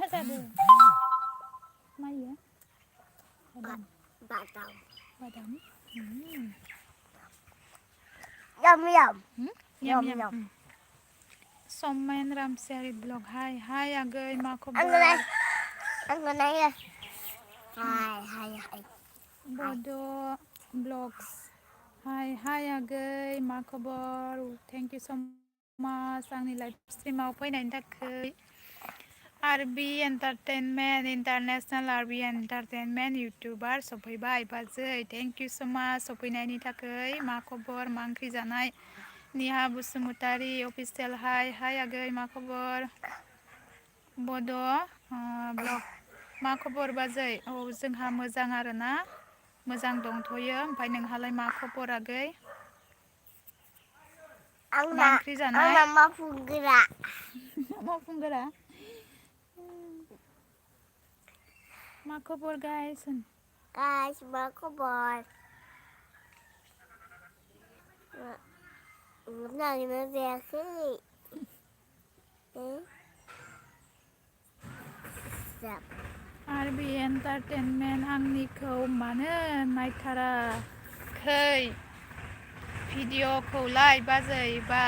मा जादों मा इयो बादाम बादाम yum yum yum yum Somen Ramsari blog hi agay ma ang khबर ganay hi Bodo blogs hi agay ma khबर thank you so much आंनि live स्ट्रिमाव फैनायनि थाखाय आरबि एन्टारटेनमेन्ट इन्टारनेशनेल आरबि एन्टारटेनमेन्ट इउटुबार सफैबाय बाजै थेंक इउ सो माच सफैनायनि थाखाय मा खबर मा ओंख्रि जानाय निहा बसुमतारी अफिसियेल हाय आगै मा खबर बड' ब्लग मा खबर बाजै औ जोंहा मोजां आरोना मोजां दंथ'यो ओमफ्राय नोंहालाय मा खबर आगै मा ओंख्रि जानाय आंना मावफुंगोरा मावफुंगोरा मा खबर गाइस मा खबर नागिरना जायाखै आरबि एन्टारटेनमेन्ट आंनिखौ मानो नायथाराखै भिडिअखौलाय बाजै बा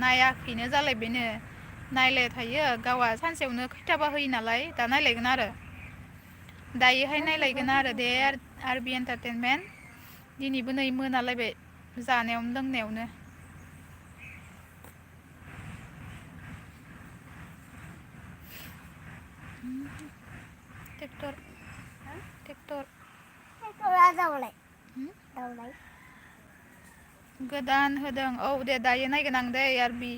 नायाखैनो जालायबायनो नायलाय थायो गावहा सानसेयावनो खैथाबा होयो नालाय दा नायलायगोन आरो दायोहाय नायलायगोन आरो दे आरबि एन्टारटेनमेन्ट दिनैबो नै मोनालायबाय जानायावनो लोंनायावनो ट्रेक्टर गोदान होदों औ दे दायो नायगोन आं दे RB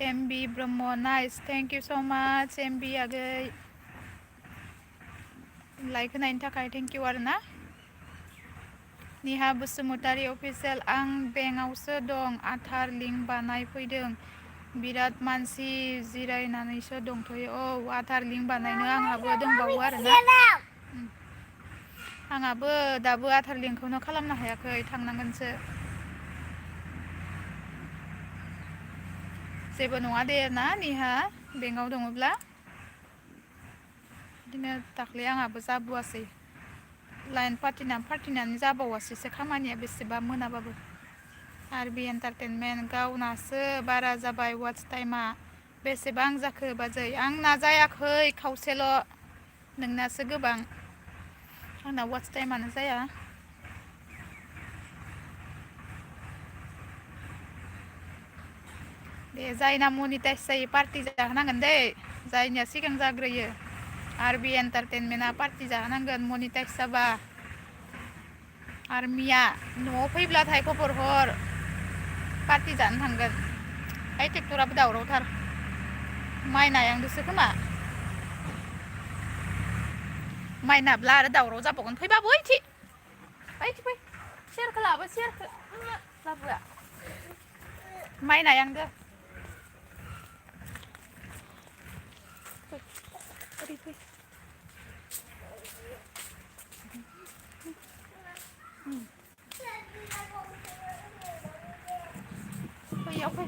MB Brahma nice thank you so' much MB आगै लाइक होनायनि थाखाय थेंक इउ आरो ना निहा बसुमतारी अफिसियेल आं बेंकआवसो दं आधार लिंक बानायफैदों बिराद मानसि जिरायनानैसो दंथ'यो औ आधार लिंक बानायनो आंहाबो दंबावो आरोना आंहाबो दाबो आधार लिंकखौनो खालामनो हायाखै थांनांगोनसो जेबो नङा दे ना निहा बेंकआव दङब्ला बिदिनो दाख्लै आंहाबो जाबोआसै लाइन फाथिनानै जाबावासैसो खामानिया बेसेबा मोनाबाबो आरबि एन्टारटेनमेन्ट गावनासो बारा जाबाय वाट्स टाइमा बेसेबां जाखो बाजै आंना जायाखै खावसेल' नोंनासो गोबां आंना वाट्स टाइमानो जाया दे जायना मनिटाइज जायो पार्टि जाहोनांगोन दे जायनिया सिगां जाग्रोयो आरबि एन्टारटेनमेन्टआ पार्टि जाहोनांगोन मनिटाइज जाबा आर्मिया न'आव फैब्लाथाय खबर हर पार्टि जानो थांगोन ओइ ट्रेक्टराबो दावरावथार माइ नायांदोसो खोमा माइ नाब्ला आरो दावराव जाबावगोन फैबा बैथि फै सेरखौ लाबो सेरखौ लाबोआ माइ नायांदो ओरै फै याव फै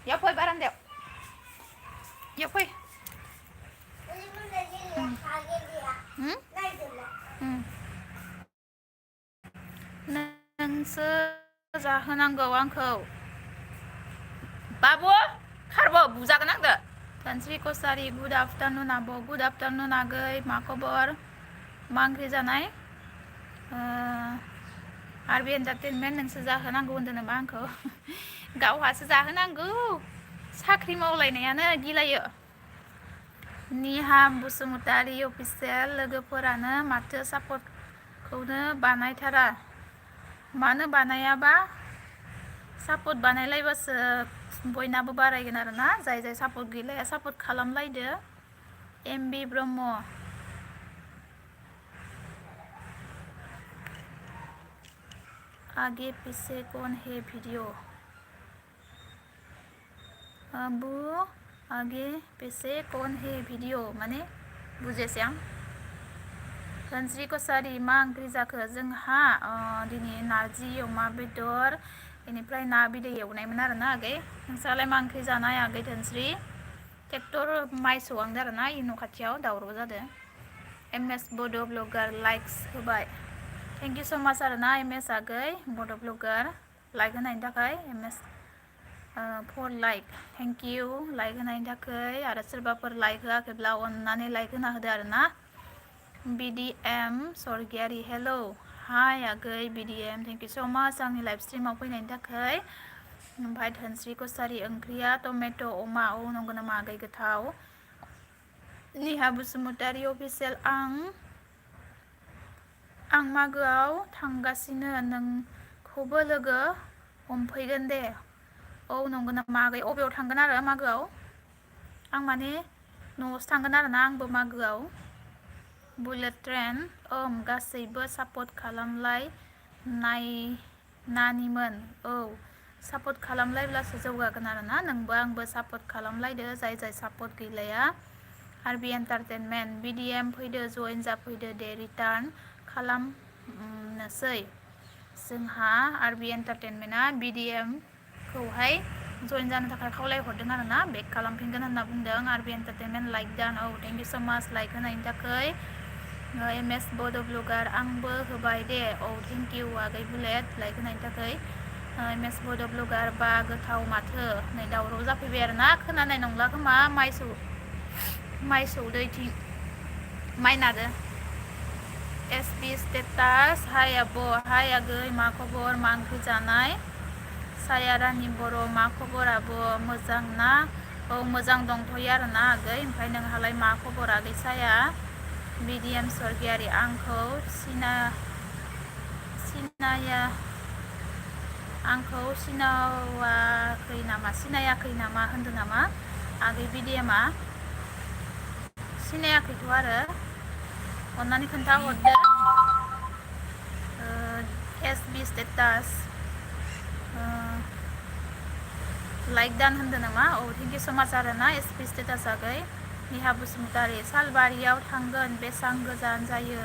याव फै बारान्दायाव याव फै नोंसो जाहोनांगौ आंखौ बाबु खारबो बुजागोन आंदो धोनस्रि कसारि गुड आफ्टारनुन आब' गुड आफ्टारनुन आगै मा खबर मा ओंख्रि जानाय आरबि एन्टारटेनमेन्ट नोंसो जाहोनांगौ होनदों नामा आंखौ गावहासो जाहोनांगौ साख्रि मावलायनायानो गिलायो निहा बसुमतारी अफिसियेल लोगोफोरानो माथो सापर्टखौनो बानायथारा मानो बानायाबा सापर्ट बानायलायबासो बयनाबो बारायगोन आरोना जाय सापर्ट गैलाया सापर्ट खालामलायदो एमबि ब्रह्म आगे पीछे कौन है वीडियो अबू आगे पीछे कौन है वीडियो माने बुजियासै आं धोनस्रि कसारि मा ओंख्रि जाखो जोंहा दिनै नारजि अमा बेदर बेनिफ्राय ना बिदै एवनायमोन आरोना आगै नोंस्रालाय मा ओंख्रि जानाय आगै धोनस्रि ट्रेक्टर माइ सौहांदों आरोना इ न' खाथियाव दावराव जादों एमएस बड' ब्लगार लाइक्स होबाय थेंक इउ स' माच आरोना एमएस आगै बड' ब्लगार लाइक होनायनि थाखाय MS for like thank you like होनायनि थाखाय आरो सोरबाफोर लाइक होआखैब्ला अननानै लाइक होना होदो आरोना BDM सरगियारि हेलौ हाय आगै BDM thank you so' much आंनि लाइभ स्ट्रिमाव फैनायनि थाखाय ओमफ्राय धोनस्रि कसारि ओंख्रिया टमेट' अमा औ नंगौ नामा आगै गोथाव निहा बसुमतारि अफिसियेल आं मागोआव थांगासिनो नोंखौबो लोगो हमफैगोन दे औ नंगौ नामा आगै अबेयाव थांगोन आरो मागोआव आं माने न'आवसो थांगोन आरोना आंबो मागोआव बुलेट ट्रेन गासैबो सापर्ट खालामलाय नानिमोन औ सापर्ट खालामलायब्लासो जौगागोन आरोना नोंबो आंबो सापर्ट खालामलायदो जाय सापर्ट गैलाया आरबि एन्टारटेनमेन्ट BDM फैदो जइन जाफैदो दे रिटार्न खालामनोसै जोंहा आरबि एन्टारटेनमेन्टआ BDM खौहाय जइन जानो थाखाय खावलायहरदों आरोना बेक खालामफिनगोन होनना बुंदों आरबि एन्टारटेनमेन्ट लाइक डान औ थेंक इउ स' माच लाइक होनायनि थाखाय एमएस बड' ब्लगार आंबो होबाय दे औ थेंक इउ आगै बुलेट लाइक होनायनि थाखाय एमएस बड' ब्लगार बा गोथाव माथो नै दावराव जाफैबाय आरोना खोनानाय नंला खोमा माइ सौदो इथिं माइ नादो एसपि स्टेटास हाय आब' हाय आगै मा खबर मा ओंख्रि जानाय साया रानि बर' मा खबर आब' मोजां ना औ मोजां दंथ'यो आरोना आगै ओमफ्राय नोंहालाय मा खबर आगै साया BDM सरगियारि आंखौ सिनायाखै नामा होनदों नामा आगै BDMआ सिनायाखैथ' आरो अन्नानै खोन्थाहरदो एसबि स्टेटास लाइक दान होनदों नामा औ थेंक इउ स' माच आरोना एसबि स्टेटास आगै निहा बसुमतारि सालबारियाव थांगोन बेसां गोजान जायो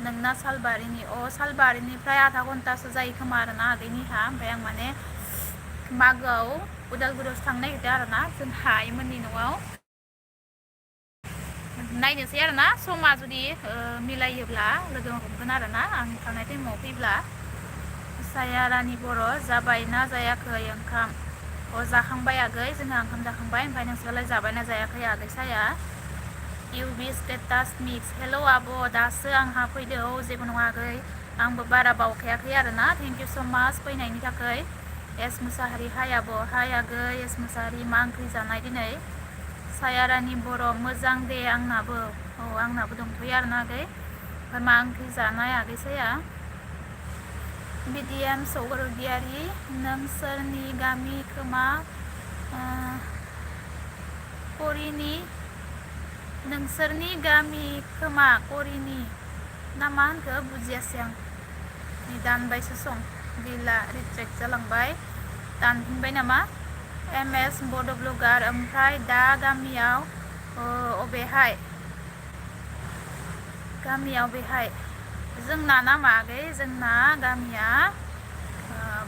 नोंना सालबारिनि सालबारिनिफ्राय आधा घन्टासो जायो खोमा आरोना आगै निहा ओमफ्राय आं माने मागोआव उदालगुरियावसो थांनो नागिरदों आरोना जोंहा आइमोननि न'आव नायनोसै आरोना समा जुदि मिलायोब्ला लोगो हमगोन आरोना आं थांनाय टाइमाव फैब्ला साया रानि बर' जाबायना जायाखै ओंखाम जाखांबाय आगै जोंहा ओंखाम जाखांबाय ओमफ्राय नोंसोरलाय जाबायना जायाखै आगै साया इउबि स्टेटास मिक्स हेलौ आब' दासो आंहा फैदो औ जेबो नङा आगै आंबो बारा बावखायाखै आरोना थेंक इउ स' माच फैनायनि थाखाय एस मुसाहारि हाय आब' हाय आगै एस मुसाहारि मा ओंख्रि जानाय दिनै साया रानि बर' मोजां दे आंनाबो औ आंनाबो दंथ'यो आरोना आगै ओमफ्राय मा ओंख्रि जानाय आगै साया BDM सरगियारि नोंसोरनि गामि खोमा करिनि ना मा होनखो बुजियासै आं नै दानबायसो सम गैला रिट्रेक्ट जालांबाय दानफिनबाय नामा एमएस बड' ब्लगार ओमफ्राय दा गामियाव बेहाय जोंना नामा आगै जोंना गामिया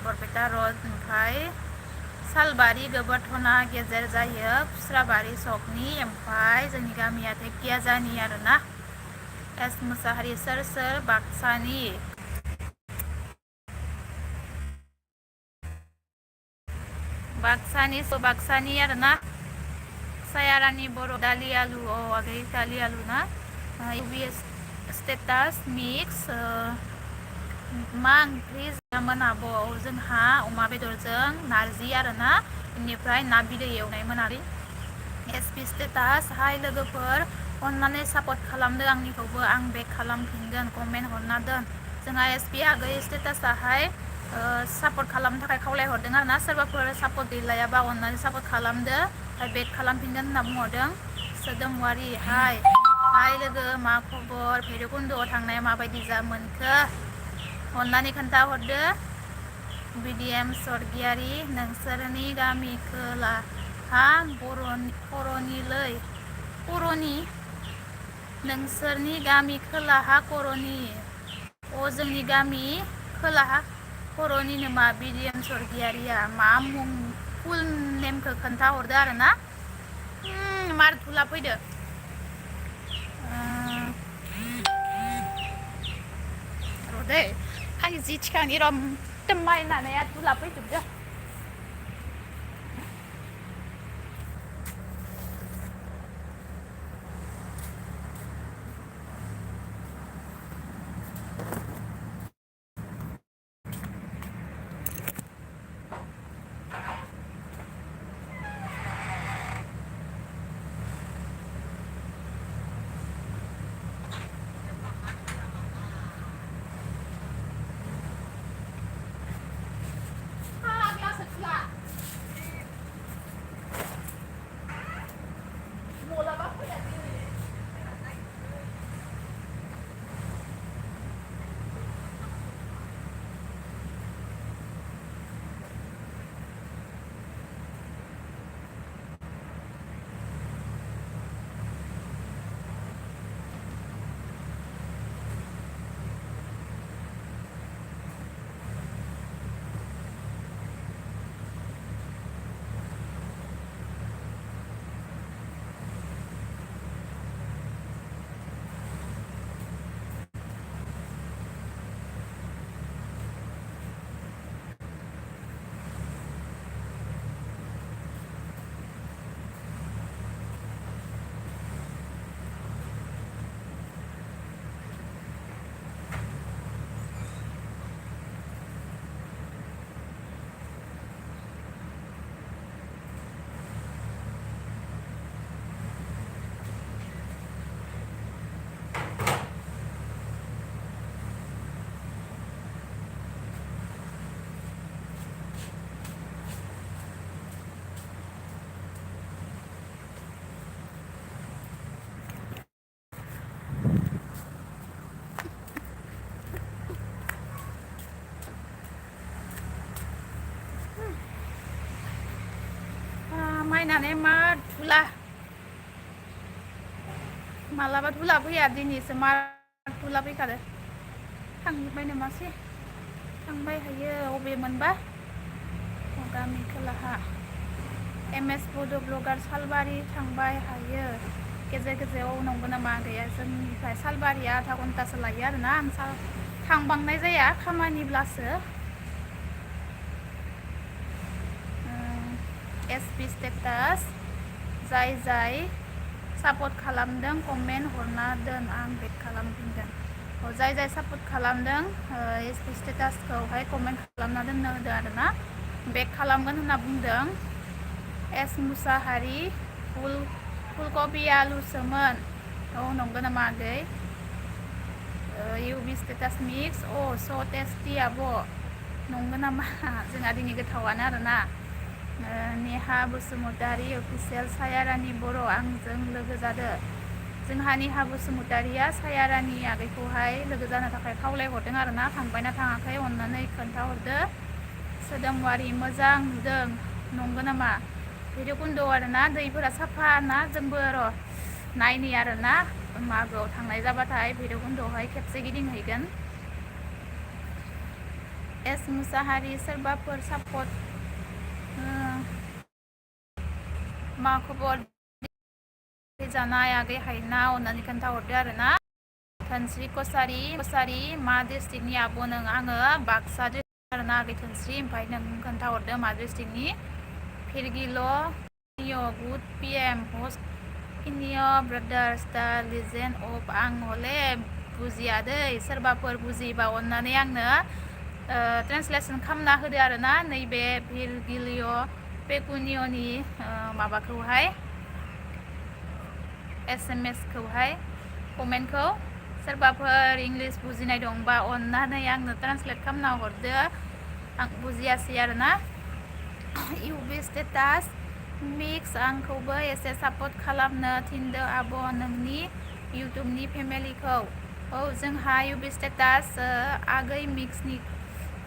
बरपेटा रड ओमफ्राय सालबारि गोबोरथना गेजेर जायो खुस्राबारि सकनि ओमफ्राय जोंनि गामिया धेकियाजानि आरोना एस मुसाहारि सोर बाक्सानि आरोना साया रानि बर' दालि आलु आगै दालि आलु ना इउबिएस स्टेटास मिक्स मा ओंख्रि जायामोन आब' जोंहा अमा बेदरजों नारजि आरोना बेनिफ्राय ना बिदै एवनायमोन आरो एसपि स्टेटास हाय लोगोफोर अननानै सापर्ट खालामदो आंनिखौबो आं बेक खालामफिनगोन कमेन्ट हरना दोन जोंहा एसपि आगै स्टेटासाहाय सापर्ट खालामनो थाखाय खावलायहरदों आरोना सोरबाफोर सापर्ट गैलायाबा अननानै सापर्ट खालामदो बेक खालामफिनगोन होनना बुंहरदों सोदोमवारि हाय लोगो मा खबर भैरबकुन्द'आव थांनाया माबायदि मोनखो अननानै खोन्थाहरदो BDM सरगियारि नोंसोरनि गामि खोलाहा खर'नि नोंसोरनि गामि खोलाहा खर'नि जोंनि गामि खोलाहा बर'निनो मा बिलियन सरगियारिया मा मुं फुल नेमखौ खोन्थाहरदो आरो ना मार धुला फैदो र'दै आं जि थिखांनि र' माइ नानाया धुला फैजोबदो माइ नानाया मा धुला मालाबा धुला फैया दिनैसो मा धुला फैखादो थांजोब्बाय नामासै थांबाय हायो अबे मोनबा गामि खोलाहा MS फुइद्व ब्लगार सालबारि थांबाय हायो गेजेर गेजेराव नंगौ नामा गैया जोंनिफ्राय सालबारिया आधा घन्टासो लायो आरोना आं थांबांनाय जाया खामानिब्लासो SB स्टेटास जाय सापर्ट खालामदों कमेन्ट हरना दोन आं बेक खालामफिनगोन जाय सापर्ट खालामदों SB स्टेटासखौहाय कमेन्ट खालामना दोननो होदो आरोना बेक खालामगोन होनना बुंदों S मुसाहारि फुलकबि आलुसोमोन नंगौ नामा आगै UB स्टेटास मिक्स स टेस्टि आब' नंगौ नामा जोंहा दिनै गोथावानो आरोना नेहा बसुमतारी अफिसियेल सायारानि बर' आंजों लोगो जादो जोंहा नेहा बसुमतारिया सायारानि आगैखौहाय लोगो जानो थाखाय खावलायहरदों आरोना थांबायना थाङाखै अननानै खोन्थाहरदो सोदोमवारि मोजां नुदों नंगौ नामा भैरबकुन्द आरोना दैफोरा साफा ना जोंबो र' नायनि आरोना मागोआव थांनाय जाबाथाय भैरबकुन्दआवहाय खेबसे गिदिंहैगोन S मुसाहारि सोरबाफोर सापर्ट मा खबर जानाय आगै हायना अननानै खोन्थाहरदो आरोना धोनस्रि कसारि मा डिस्ट्रिक्टनि आब' नों आङो बाक्सा डिस्ट्रिक्ट आरोना आगै धोनस्रि ओमफ्राय नों खोन्थाहरदो मा डिस्ट्रिक्टनि फिरगिल' गुड PM हस्ट इनिय ब्रादार्स दा लिजेन्ड अफ आं हले बुजिया दै सोरबाफोर बुजियोबा अननानै आंनो ट्रेन्सलेसन खालामना होदो आरोना नैबे भिरगिलिय पेकुनियनि माबाखौहाय SMS खौहाय कमेन्टखौ सोरबाफोर इंलिश बुजिनाय दंबा अननानै आंनो ट्रान्सलेट खालामना हरदो आं बुजियासै आरोना UB स्टेटास मिक्स आंखौबो एसे सापर्ट खालामनो थिनदो आब' नोंनि इउटुबनि फेमिलिखौ जोंहा UB स्टेटास आगै मिक्सनि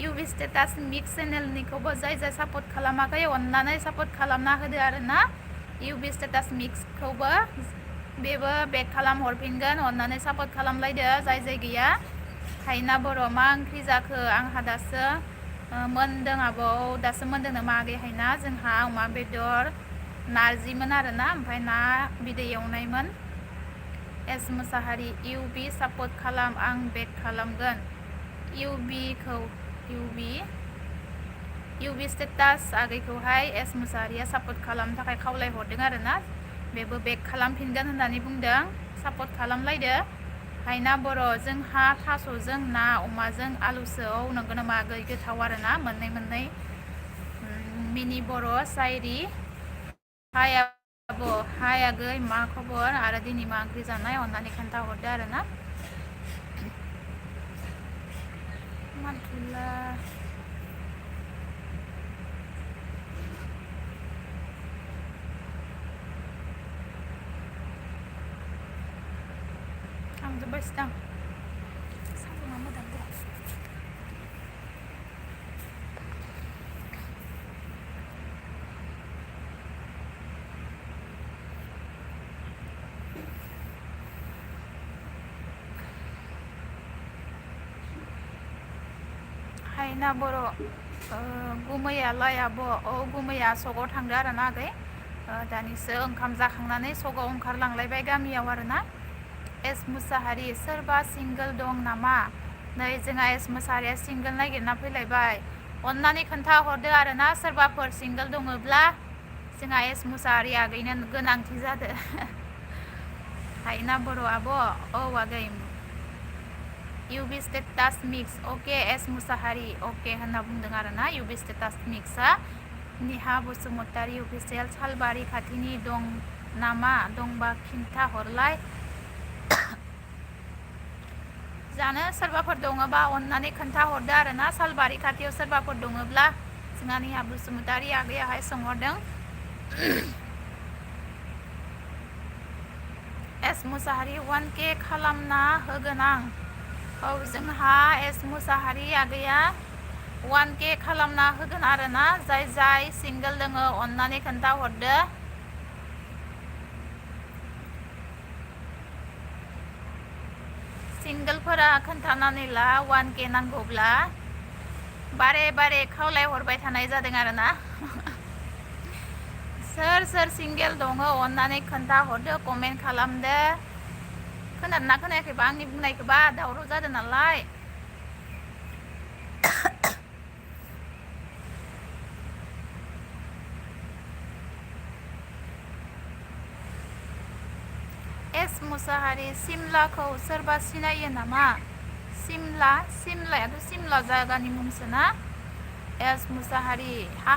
UB स्टेटास मिक्स चेनेलनिखौबो जाय सापर्ट खालामाखै अननानै सापर्ट खालामना होदो आरोना UB स्टेटास मिक्सखौबो बेबो बेक खालाम हरफिनगोन अननानै सापर्ट खालामलायदो जाय गैया हायना बर' मा ओंख्रि जाखो आंहा दासो मोनदों आबौ दासो मोनदों नामा आगैहायना जोंहा अमा बेदर नारजिमोन आरोना ओमफ्राय ना बिदै एवनायमोन। एस मोसाहारि इउबि सापर्ट खालाम आं बेक खालामगोन इउबि स्टेटास आगैखौहाय एस मोसाहारिया सापर्ट खालामनो थाखाय खावलायहरदों आरोना बेबो बेक खालामफिनगोन होननानै बुंदों सापर्ट खालामलायदो। हायना बर' जोंहा थास'जों ना अमाजों आलुसो औ नंगौ नामा आगै गोथाव आरोना मोननै मिनि बर' सायरि हाय आब' हाय आगै मा खबर आरो दिनै मा ओंख्रि जानाय अननानै खोन्थाहरदो आरोना माथुला थांजोब्बायसो दां सान्दुङा मोजां दे। हायना बर' गुमैयालाय आब' औ गुमैया सगाव थांदो आरोना आगै दानिसो ओंखाम जाखांनानै सगाव ओंखारलांलायबाय गामियाव आरोना। एस मुसाहारि सोरबा सिंगोल दं नामा नै जोंहा एस मुसाहारिया सिंगोल नागिरना फैलायबाय अननानै खोन्थाहरदो आरोना सोरबाफोर सिंगोल दङब्ला जोंहा एस मुसाहारि आगैनो गोनांथि जादो। हायना बर' आब' औ आगै इउबि स्टेटास मिक्स अके एस मुसाहारि अके होनना बुंदों आरोना इउबि स्टेटास मिक्सआ निहा बसुमतारि अफिसियेल सालबारि खाथिनि दं नामा दंबा खिन्था हरलाय जानो सोरबाफोर दङबा अननानै खोन्थाहरदो आरोना सालबारि खाथियाव सोरबाफोर दङब्ला जोंहा निहा बसुमतारि आगैयाहाय सोंहरदों। एस मुसाहारि 1K खालामना होगोन आं औ जोंहा एस मुसाहारि आगैया 1K खालामना होगोन आरोना जाय सिंगोल दङो अननानै खोन्थाहरदो। सिंगोलफोरा खोन्थानानै ला 1K नांगौब्ला बारे खावलायहरबाय थानाय जादों आरोना सोर सिंगेल दङ अननानै खोन्थाहरदो कमेन्ट खालामदो। खोनादोंना खोनायाखैबा आंनि बुंनायखौबा दावराव जादों नालाय एस मुसाहारि सिमलाखौ सोरबा सिनायो नामा सिमलायाथ' सिमला जायगानि मुंसोना एस मुसाहारि हा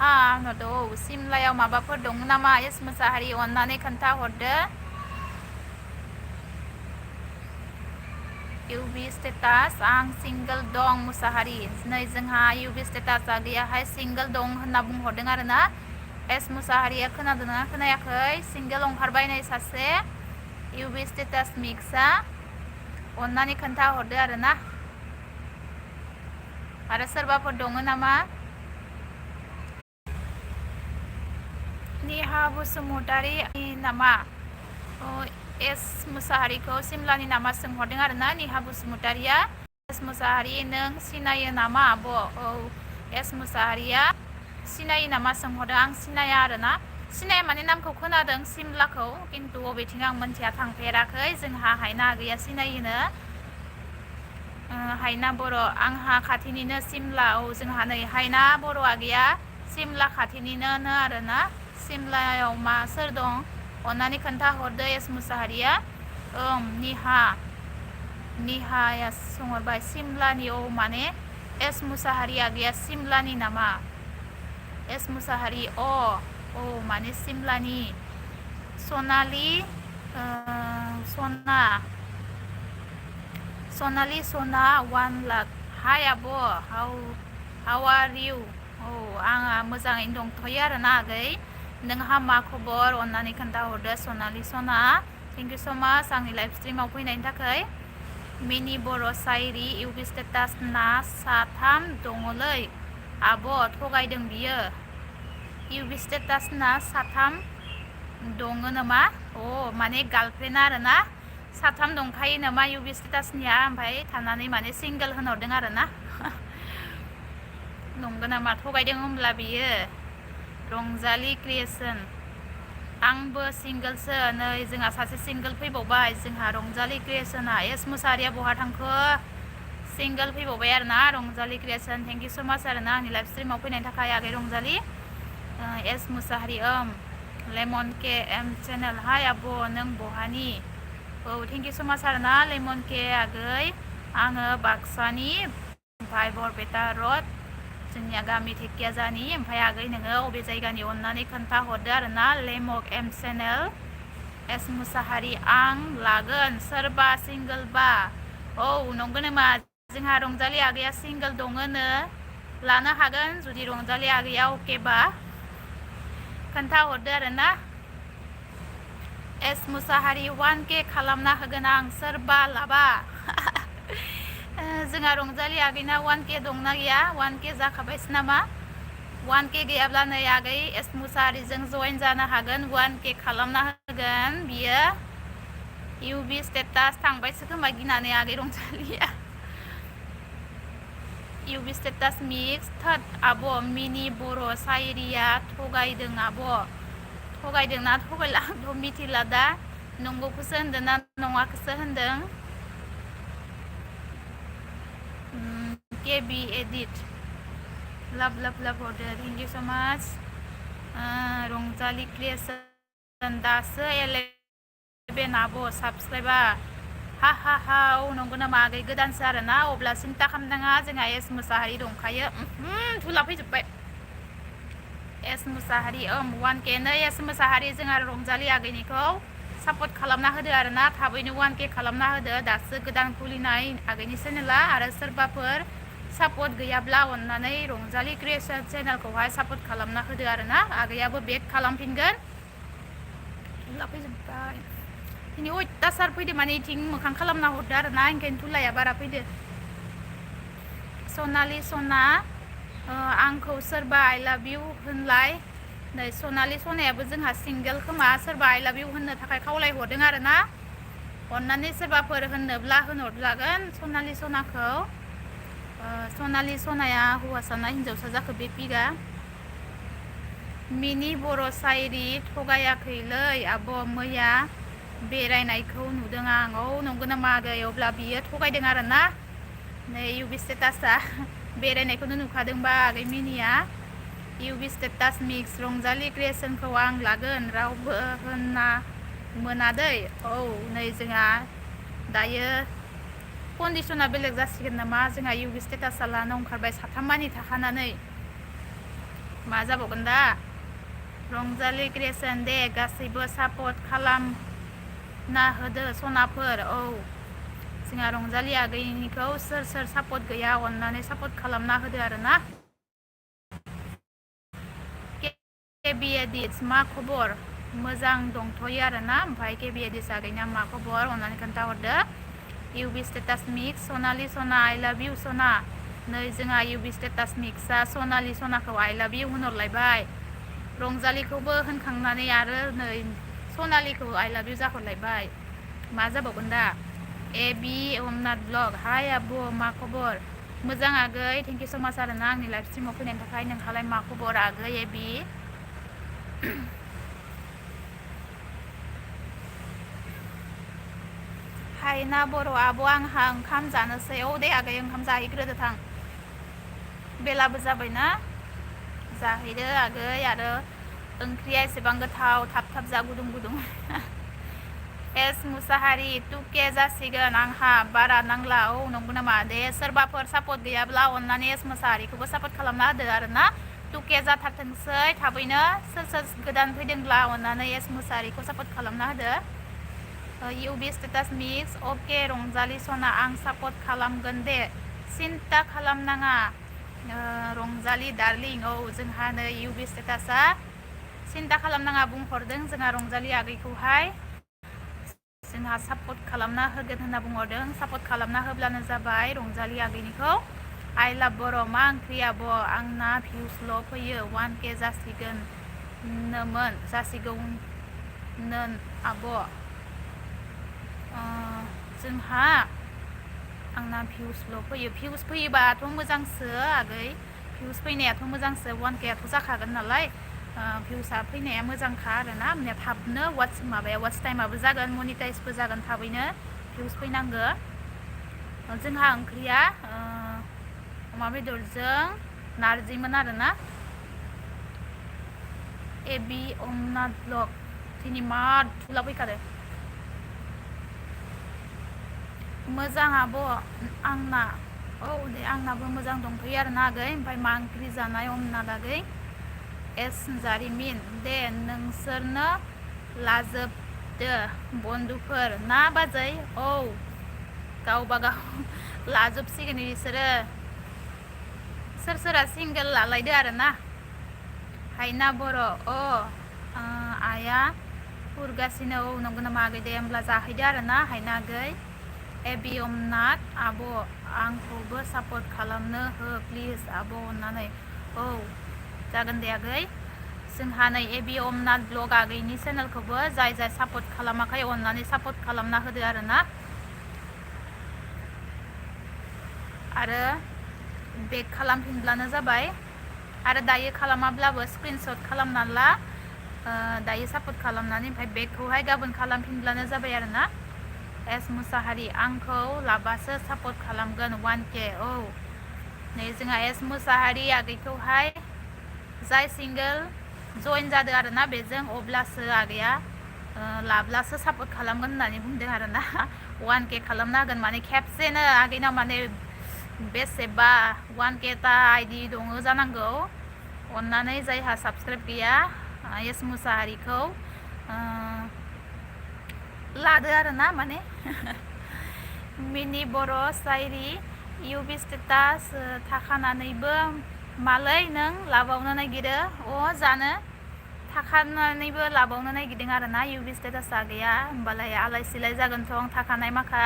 आंनाथ' सिमलायाव माबाफोर दङ नामा एस मुसाहारि अननानै खोन्थाहरदो। इउबि स्टेटास आं सिंगोल दं मुसाहारि नै जोंहा इउबि स्टेटास आगैयाहाय सिंगोल दं होनना बुंहरदों आरोना एस मुसाहारिया खोनादोंना खोनायाखै सिंगोल ओंखारबाय नै सासे इउबि स्टेटास मिक्सआ अननानै खोन्थाहरदो आरोना आरो सोरबाफोर दङ नामा। निहा बसुमतारि नामा एस मुसाहारिखौ सिमलानि नामा सोंहरदों आरोना निहा बसुमतारिया एस मुसाहारि नों सिनायो नामा आब' औ एस मुसाहारिया सिनायो नामा सोंहरदों आं सिनाया आरोना सिनाया माने नामखौ खोनादों सिमलाखौ खिन्थु बबेथिं आं मोनथिया थांफेराखै जोंहा हायना आगैया सिनायोनो। हायना बर' आंहा खाथिनिनो सिमला औ जोंहा नै हायना बर' आगैया सिमला खाथिनिनो आरोना सिमलायाव मा सोर दं अननानै खोन्थाहरदो एस मुसाहारिया ओं निहाया सोंहरबाय सिमलानि औ माने एस मुसाहारि आगैया सिमलानि नामा एस मुसाहारि औ माने सिमलानि सनालि सना 1 लाख हाय आब' हाउ आर इउ औ आंहा मोजाङैनो दंथ'यो आरोना आगै नोंहा मा खबर अननानै खोन्थाहरदो सनालि सना थेंक इउ स' माच आंनि लाइभ स्ट्रिमाव फैनायनि थाखाय। मिनि बर' सायरि इउबि स्टेटास ना साथाम दङलै आब' थगायदों बियो इउबि स्टेटास ना साथाम दङ नामा माने गार्लफ्रेन्ड आरोना साथाम दंखायो नामा इउबि स्टेटासनिया ओमफ्राय थानानै माने सिंगोल होनहरदों आरोना नंगौ नामा थगायदों होमब्ला बियो रंजालि क्रिएसन आंबो सिंगोलसो नै जोंहा सासे सिंगोल फैबावबाय जोंहा रंजालि क्रिएसना एस मुसाहारिया बहा थांखो सिंगोल फैबावबाय आरोना रंजालि क्रिएसन थेंक इउ स माच आरोना आंनि लाइभ स्ट्रिमाव फैनायनि थाखाय आगै रंजालि एस मुसाहारि लेमन के एम चेनेल हाय आब' नों बहानि औ थेंक इउ स माच आरोना लेमन के आगै आङो बाक्सानि ओमफ्राय बरपेटा रड जोंनिया गामि धेकियाजानि ओमफ्राय आगै नोङो अबे जायगानि अननानै खोन्थाहरदो आरोना lemak M channel S Mushahary आं लागोन सोरबा सिंगोलबा औ नंगौ नामा जोंहा रंजालि आगैया सिंगोल दङनो लानो हागोन जुदि रंजालि आगैया अकेबा खोन्थाहरदो आरोना एस मुसाहारि 1K खालामना होगोन आं सोरबा लाबा जोंहा रंजालि आगैना 1K दंना गैया 1K जाखाबायसो नामा 1K गैयाब्ला नै आगै एस मुसाहारिजों जइन जानो हागोन 1K खालामना होगोन बियो इउबि स्टेटास थांबायसो खोमा गिनानै आगै रंजालिया इउबि स्टेटास मिक्स थोद आब' मिनि बर' सायरिया थगायदों आब' थगायदोंना थगायला आंथ' मिथिला दा नंगौखौसो होनदों ना नङाखौसो होनदों केबि एडिट लाभ लाभ लाभ हरदो थेंक इउ स माच रंजालि क्रिएसन दासो 11 आब' साबसक्राइबा हा हा हा औ नंगौ नामा आगै गोदानसो आरोना अब्ला सिन्था खालामनाङा जोंहा एस मुसाहारि दंखायो धुला फैजोब्बाय एस मुसाहारि 1K नै एस मुसाहारि जोंहा रंजालि आगैनिखौ सापर्ट खालामना होदो आरोना थाबैनो 1K खालामना होदो दासो गोदान खुलिनाय आगैनि चेनेला आरो सोरबाफोर सापर्ट गैयाब्ला अननानै रंजालि क्रिएसन चेनेलखौहाय सापर्ट खालामना होदो आरोना आगैयाबो बेक खालामफिनगोन धुला फैजोब्बाय दिनै अयथासार फैदो माने इथिं मोखां खालामना हरदो आरोना ओंखायनो धुलाया बारा फैदो सनालि सना आंखौ सोरबा आइ लाभ इउ होनलाय नै सनालि सनायाबो जोंहा सिंगेल खोमा सोरबा आइ लाभ इउ होननो थाखाय खावलायहरदों आरोना अननानै सोरबाफोर होननोब्ला होनहरजागोन सनालि सनाखौ सनालि सनाया हौवासा ना हिन्जावसा जाखो बे पिगा मिनि बर' सायरि थगायाखैलै आब' मैया बेरायनायखौ नुदों आं औ नंगौ नामा आगै अब्ला बियो थगायदों आरोना नै इउबि स्टेटासआ बेरायनायखौनो नुखादोंबा आगै मिनिया इउबि स्टेटास मिक्स रंजालि क्रिएसनखौ आं लागोन रावबो होनना मोनादै औ नै जोंहा दायो कन्डिसना बेलेग जासिगोन नामा जोंहा इउबि स्टेटासआ लानो ओंखारबाय साथाम मानि थाखानानै मा जाबावगोन दा रंजालि क्रिएसन दे गासैबो सापर्ट खालामना होदो सनाफोर औ जोंहा रंजालि आगैनिखौ सोर सोर सापर्ट गैया अननानै सापर्ट खालामना होदो आरोना केबि एडिट्स मा खबर मोजां दंथ'यो आरोना ओमफ्राय केबि एडिट्स आगैना मा खबर अननानै खोन्थाहरदो इउबि स्टेटास मिक्स सनालि सना आइ लाभ इउ सना नै जोंहा इउबि स्टेटास मिक्सआ सनालि सनाखौ आइ लाभ इउ होनहरलायबाय रंजालिखौबो होनखांनानै आरो नै सनालिखौ आइ लाभ इउ जाहरलायबाय मा जाबावगोन दा एबि अमनाथ ब्लग हाय आब' मा खबर मोजां आगै थेंक इउ स माच आरोना आंनि लाइभ स्ट्रिमाव फैनायनि थाखाय नोंहालाय मा खबर आगै एबि हाय ना बर' आब' आंहा ओंखाम जानोसै औ दे आगै ओंखाम जाहैग्रोदो थां बेलाबो जाबायना जाहैदो आगै आरो ओंख्रिया एसेबां गोथाव थाब थाब जा गुदुं गुदुं एस मुसाहारि 2K जासिगोन आंहा बारा नांला औ नंगौ नामा दे सोरबाफोर सापर्ट गैयाब्ला अननानै एस मुसाहारिखौबो सापर्ट खालामना होदो आरोना 2K जाथारथोंसै थाबैनो सोर सोर गोदान फैदोंब्ला अननानै एस मुसाहारिखौ सापर्ट खालामना होदो इउबि स्टेटास मिक्स अके रंजालि सना आं सापर्ट खालामगोन दे सिन्था खालामनाङा रंजालि डार्लिं औ जोंहा नै इउबि स्टेटासआ सिन्था खालामनाङा बुंहरदों जोंहा रंजालि आगैखौहाय जोंहा सापर्ट खालामना होगोन होनना बुंहरदों सापर्ट खालामना होब्लानो जाबाय रंजालि आगैनिखौ आइ लाभ बर' मा ओंख्रि आब' आंना भिउसल' फैयो 1K जासिगौमोन आब' जोंहा आंना भिउसल' फैयो भिउस फैयोबाथ' मोजांसो आगै भिउस फैनायाथ' मोजांसो 1K आथ' जाखागोन नालाय भिउसा फैनाया मोजांखा आरोना माने थाबनो वाट्स टाइमाबो जागोन मनिटाइजबो जागोन थाबैनो भिउस फैनांगो जोंहा ओंख्रिया अमा बेदरजों नारजिमोन आरोना एबि अमनाथ ब्लग दिनै मा थुला फैखादो मोजां आब' आंना औ दे आंनाबो मोजां दंथ'यो आरोना आगै ओमफ्राय मा ओंख्रि जानाय अमनाथ आगै एस जारिमिन दे नोंसोरनो लाजोबदो बन्दुफोर ना बाजै औ गावबागाव लाजोबसिगोन बिसोरो सोर सोरा सिंगोल लालायदो आरोना हायना बर' आइया खुरगासिनो औ नंगौ नामा आगै दे होमब्ला जाहैदो आरोना हायना आगै एबि अमनाथ आब' आंखौबो सापर्ट खालामनो हो प्लिज आब' अननानै औ जागोन दे आगै जोंहा नै एबि अमनाथ ब्लग आगैनि चेनेलखौबो जाय सापर्ट खालामाखै अननानै सापर्ट खालामना होदो आरोना आरो बेक खालामफिनब्लानो जाबाय आरो दायो खालामाब्लाबो स्क्रिनशट खालामना ला दायो सापर्ट खालामनानै ओमफ्राय बेकखौहाय गाबोन खालामफिनब्लानो जाबाय आरोना एस मुसाहारि आंखौ लाबासो सापर्ट खालामगोन 1K औ नै जोंहा एस मुसाहारि आगैखौहाय जाय सिंगोल जइन जादों आरोना बेजों अब्लासो आगैया लाब्लासो सापर्ट खालामगोन होननानै बुंदों आरोना 1K खालामना होगोन माने खेबसेनो आगैनाव माने बेसेबा 1K ता आइडि दङ जानांगौ अननानै जायहा साबसक्राइब गैया एस मुसाहारिखौ लादो आरोना माने मिनि बर' साइरि इउबि स्टेटास थाखानानैबो मालै नों लाबावनो नागिरो जानो थाखानानैबो लाबावनो नागिरदों आरोना इउबि स्टेटासा गैया होमबालाय आलाय सिलाय जागोनथ' आं थाखानाय माखा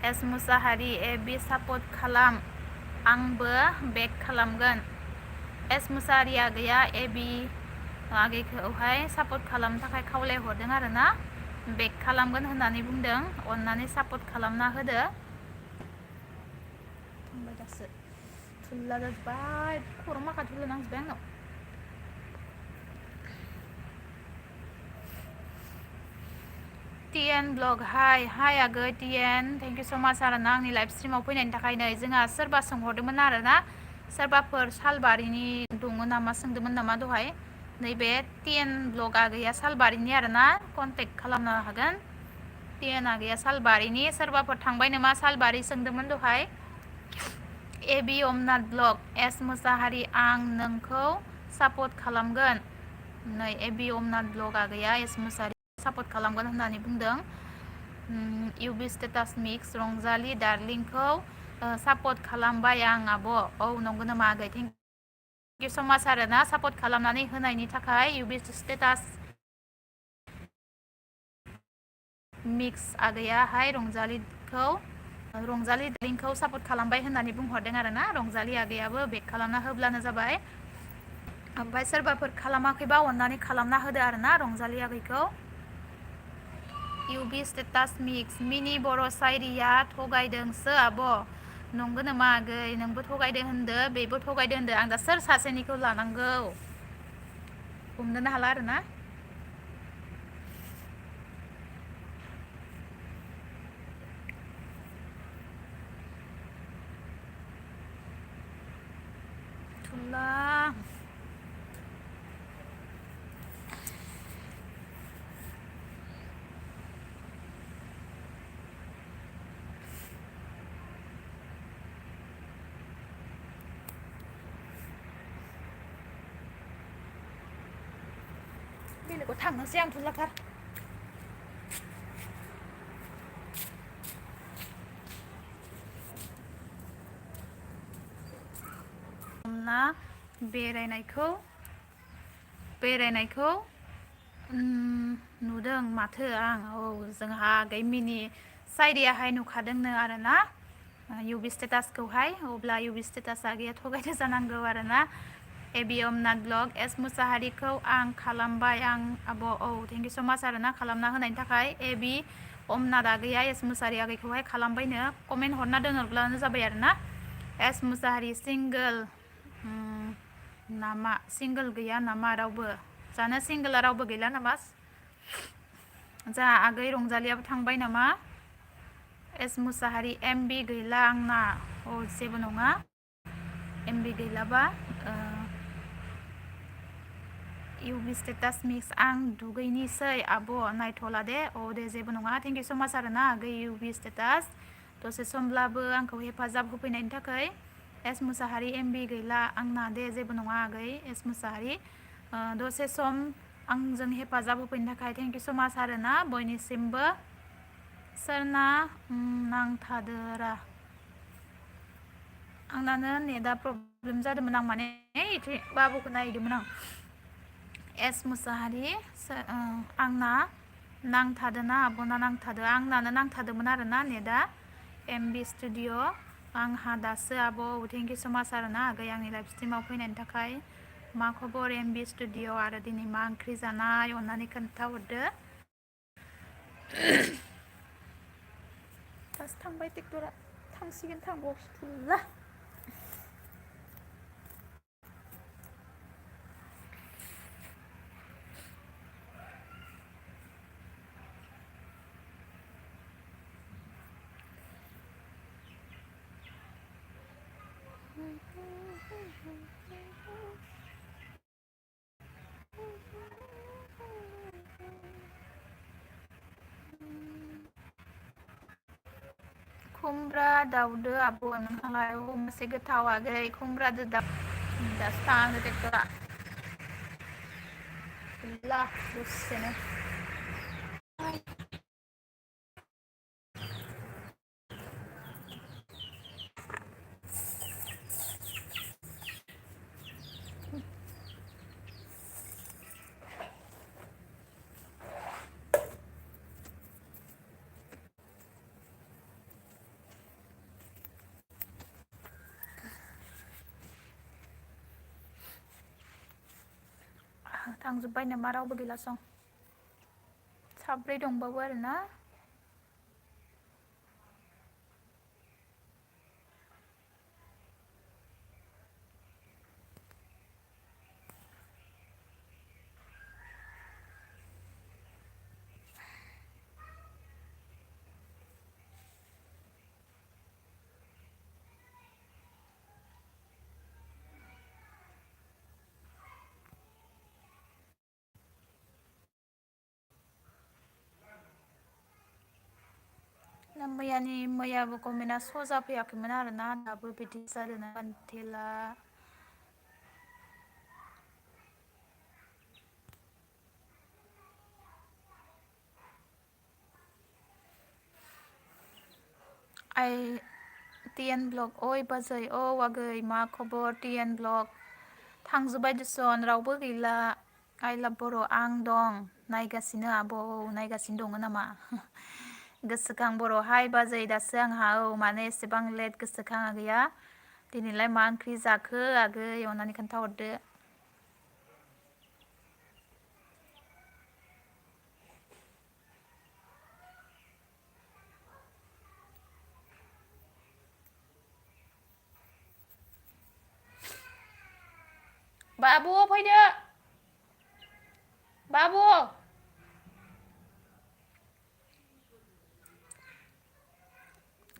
एस मुसाहारि एबि सापर्ट खालाम आंबो बेक खालामगोन एस मुसाहारि आगैया एबि आगैखौहाय सापर्ट खालामनो थाखाय खावलायहरदों आरोना बेक खालामगोन होननानै बुंदों अननानै सापर्ट खालामना होदो थांबाय दासो थुल्ला जाजोब्बाय खर' माखा थुल्ला नांजोब्बाय आंनाव टिएन ब्लग हाय आगै टिएन थेंक इउ स' माच आरोना आंनि लाइभ स्ट्रिमाव फैनायनि थाखाय नै जोंहा सोरबा सोंहरदोंमोन आरोना सोरबाफोर सालबारिनि दङ नामा सोंदोंमोन नामा दहाय नैबे टिएन ब्लग आगैया सालबारिनि आरोना कन्टेक्ट खालामनो हागोन टिएन आगैया सालबारिनि सोरबाफोर थांबाय नामा सालबारि सोंदोंमोन दहाय एबि अमनाथ ब्लग एस मुसाहारि आं नोंखौ सापर्ट खालामगोन नै एबि अमनाथ ब्लग आगैया एस मुसाहारि सापर्ट खालामगोन होननानै बुंदों इउबि स्टेटास मिक्स रंजालि दार्लिंखौ सापर्ट खालामबाय आं आब' औ नंगौ नामा आगै थेंक इउ स' माच आरोना सापर्ट खालामनानै होनायनि थाखाय इउबि स्टेटास मिक्स आगैयाहाय रंजालि दार्लिंखौ सापर्ट खालामबाय होननानै बुंहरदों आरोना रंजालि आगैयाबो बेक खालामना होब्लानो जाबाय ओमफ्राय सोरबाफोर खालामाखैबा अननानै खालामना होदो आरोना रंजालि आगैखौ इउबि स्टेटास मिक्स मिनि बर' साइरिया थगायदोंसो आब' नंगौ नामा आगै नोंबो थगायदों होनदो बेबो थगायदों होनदो आं दा सोर सासेनिखौ लानांगौ हमनोनो हाला आरोना थुला बेलेगाव थांनोसै आं थुलाथार ना बेरायनायखौ नुदों माथो आं जोंहा आगै मिनि साइरियाहाय नुखादोंनो आरोना इउबि स्टेटासखौहाय अब्ला इउबि स्टेटास आगैया थगायदो जानांगौ आरोना एबि अमनाथ ब्लग एस मुसाहारिखौ आं खालामबाय आं आब' थेंक इउ स' माच आरोना खालामना होनायनि थाखाय एबि अमनाथ आगैया एस मुसाहारि आगैखौहाय खालामबायनो कमेन्ट हरना दोनहरब्लानो जाबाय आरोना एस मुसाहारि सिंगोल नामा सिंगल गैया नामा रावबो जानो सिंगला रावबो गैला नामा जा आगै रंजालियाबो थांबाय नामा एस मुसाहारि एमबि गैला आंना जेबो नङा एमबि गैलाबा इउबि स्टेटास मिक्स आं दुगैनिसै आब' नायथ'ला दे दे जेबो नङा थेंक इउ सो माच आरोना आगै इउबि स्टेटास दसे समब्लाबो आंखौ हेफाजाब होफैनायनि थाखाय एस मुसाहारि एमबि गैला आंना दे जेबो नङा आगै एस मुसाहारि दसे सम आंजों हेफाजाब होफैनो थाखाय थेंक इउ सो माच आरोना बयनिसिमबो सोरना नांथादोरा आंनानो नेटआ प्रब्लेम जादोंमोन आं माने बाबुखौ नायदोंमोन आं एस मुसाहारि आंना नांथादोना आब'ना नांथादो आंनानो नांथादोंमोन आरोना नेटआ एमबि स्टुडिअ आंहा दासो आब' थेंक इउ सो माच आरोना आगै आंनि लाइभ स्ट्रिमाव फैनायनि थाखाय मा खबर एमबि स्टुडिअ आरो दिनै मा ओंख्रि जानाय अननानै खोन्थाहरदो दासो थांबाय ट्रेक्टरा थांसिगोन थांबावला खुमब्रा दाउदो आब' नोंहालाय मोनसे गोथाव आगै खुमब्रादो दाउ दासो थाङो ट्रेक्टरा गैला दसेनो थांजोब्बाय नामा रावबो गैला सं साब्रै दंबावो आरोना मैयाबो कमेन्टआ स' जाफैयाखैमोन आरोना दाबो बिदि जादों बान्थेला आइ टिएन ब्लग बाजै आगै मा खबर टिएन ब्लग थांजोब्बाय दिसन रावबो गैला आइ लाभ बर' आं दं नायगासिनो आब' नायगासिनो दङ नामा गोसोखां बर' हाय बाजै दासो आंहा माने एसेबां लेट गोसोखाङा गैया दिनैलाय मा ओंख्रि जाखो आगै अननानै खोन्थाहरदो बाबु फैदो बाबु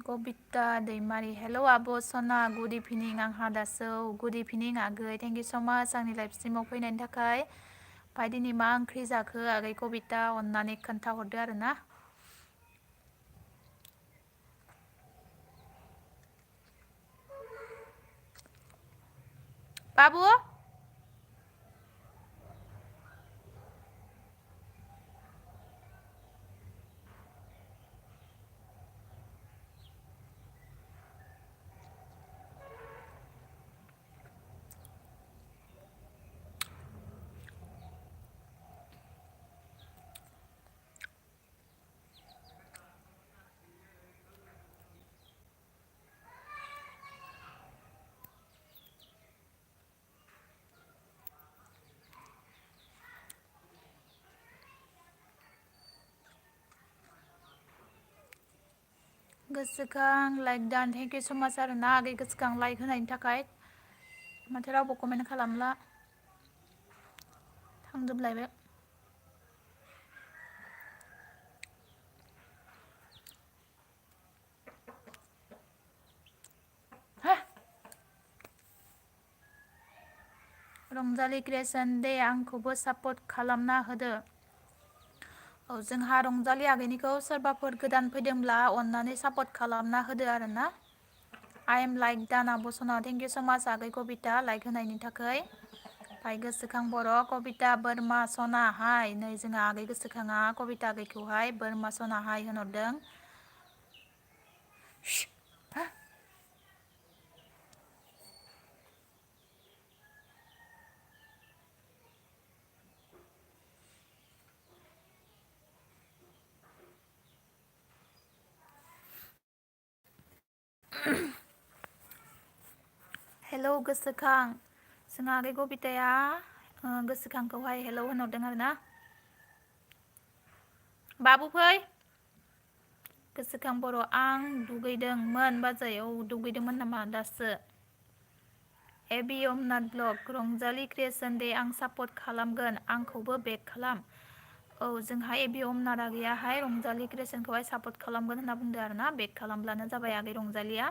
कबिता दैमारि हेल' आब' सना गुड इभिनिं आंहा दासो गुड इभिनिं आगै थेंक इउ स' माच आंनि लाइभ स्ट्रिमाव फैनायनि थाखाय ओमफ्राय दिनै मा ओंख्रि जाखो आगै कबिता अननानै खोन्थाहरदो आरोना बाबु गोसोखां लाइक दान थेंक इउ स' माच आरोना आगै गोसोखां लाइक होनायनि थाखाय माथो रावबो कमेन्ट खालामला थांजोबलायबाय हा रंजालि क्रिएसन दे आंखौबो सापर्ट खालामना होदो औ जोंहा रंजालि आगैनिखौ सोरबाफोर गोदान फैदोंब्ला अननानै सापर्ट खालामना होदो आरोना आइ एम लाइक दाना बसना थेंक इउ स माच आगै कबिता लाइक होनायनि थाखाय ओमफ्राय गोसोखां बर' कबिता बोरमा सना हाय नै जोंहा आगै गोसोखाङा कबिता आगैखौहाय बोरमा सना हाय होनहरदों हेलौ गोसोखां जोंहा आगै कबिताया गोसोखांखौहाय हेलौ होनहरदों आरोना बाबु फै गोसोखां बर' आं दुगैदोंमोन बाजै औ दुगैदोंमोन नामा दासो एबि अमनाथ ब्लग रंजालि क्रिएसन दे आं सापर्ट खालामगोन आंखौबो बेक खालाम औ जोंहा एबि अमनाथ आगैयाहाय रंजालि क्रिएसनखौहाय सापर्ट खालामगोन होनना बुंदो आरोना बेक खालामब्लानो जाबाय आगै रंजालिया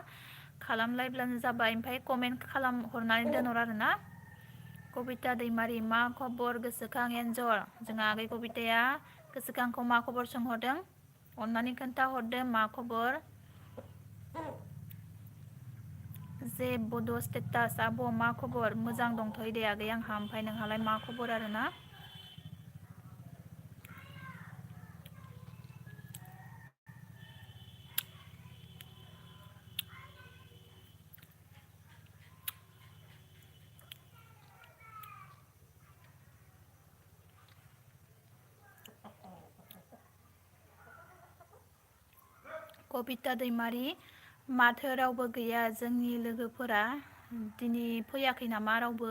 खालामलायब्लानो जाबाय ओमफ्राय कमेन्ट खालाम हरनानै दोनहर आरोना कबिता दैमारि मा खबर गोसोखां एन्जर जोंहा आगै कबिताया गोसोखांखौ मा खबर सोंहरदों अननानै खोन्थाहरदो मा खबर जे बड' स्टेटास आब' मा खबर मोजां दंथ'यो दे आगै आंहा ओमफ्राय नोंहालाय मा खबर आरोना कबिता दैमारि माथो रावबो गैया जोंनि लोगोफोरा दिनै फैयाखै नामा रावबो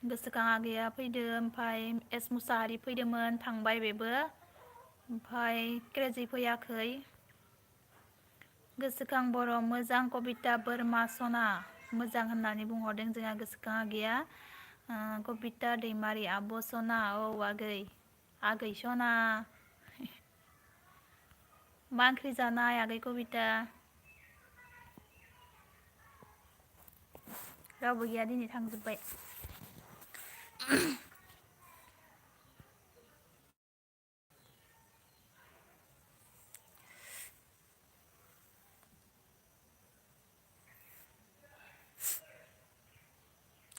गोसोखां आगैया फैदो ओमफ्राय एस मुसाहारि फैदोंमोन थांबाय बेबो ओमफ्राय क्रेजि फैयाखै गोसोखां बर' मोजां कबिता बोरमा सना मोजां होननानै बुंहरदों जोंहा गोसोखां आगैया कबिता दैमारि आब' सना औ आगै आगै सना मा ओंख्रि जानाय आगै कबिता रावबो गैया दिनै थांजोब्बाय